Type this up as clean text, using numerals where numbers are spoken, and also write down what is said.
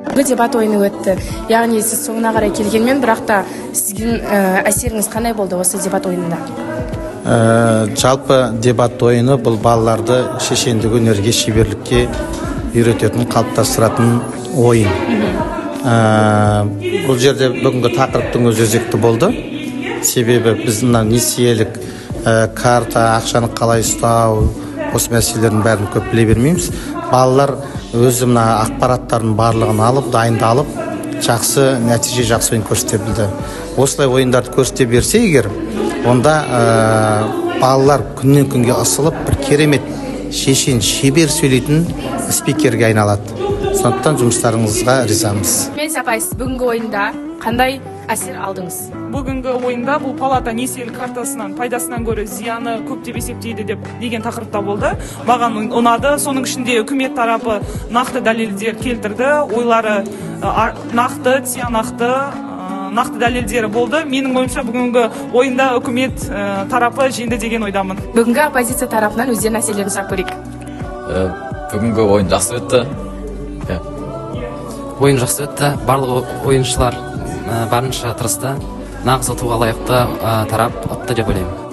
Бүгінгі дебат ойыны өтті. Яғни сіз соңына қарай келгенмен, бірақ та сіздің әсеріңіз қандай болды осы дебат ойынында? Жалпы дебат ойыны бұл балаларды шешендік өнерге, шеберлікке үйрететін, қалыптастыратын ойын. Бұл жерде бүгінгі тақырыптың өзі өзекті болды. Себебі біз мына несиелік карта, ақшаны қалай ұстау, осы мәселелердің бәрін көп біле бермейміз. Балалар өзі мына ақпараттардың барлығын алып, дайындалып, жақсы нәтиже, жақсы ойын көрсете білді. Осылай ойындарды көрсете берсе егер, онда балалар күннен күнге ысылып, бір керемет шешен, шебер сөйлейтін спикерге айналады. Сондықтан жұмыстарыңызға ризамыз. Мен апай, сіз бүгінгі ойында қандай әсер алдыңыз? Бүгінгі ойында бұл палата несиелік картасынан пайдасынан гөрі зияны көп деп есептейді деп деген тақырыпта болды. Маған ұнады. Соның ішінде үкімет тарапы нақты дәлелдер келтірді, ойлары нақты, тиянақты, нақты дәлелдері болды. Менің ойымша, бүгінгі ойында үкімет тарапы жеңді деген ойдамын. Бүгінгі оппозиция тарапынан өздерінің әсерлерін сұрап көрейік. Бүгінгі ойын жақсы өтті. Иә. Ойын жақсы өтті. Барлық ойыншылар барынша тырысты. Нағыз ұтуға лайықты тарап ұтты деп ойлаймын.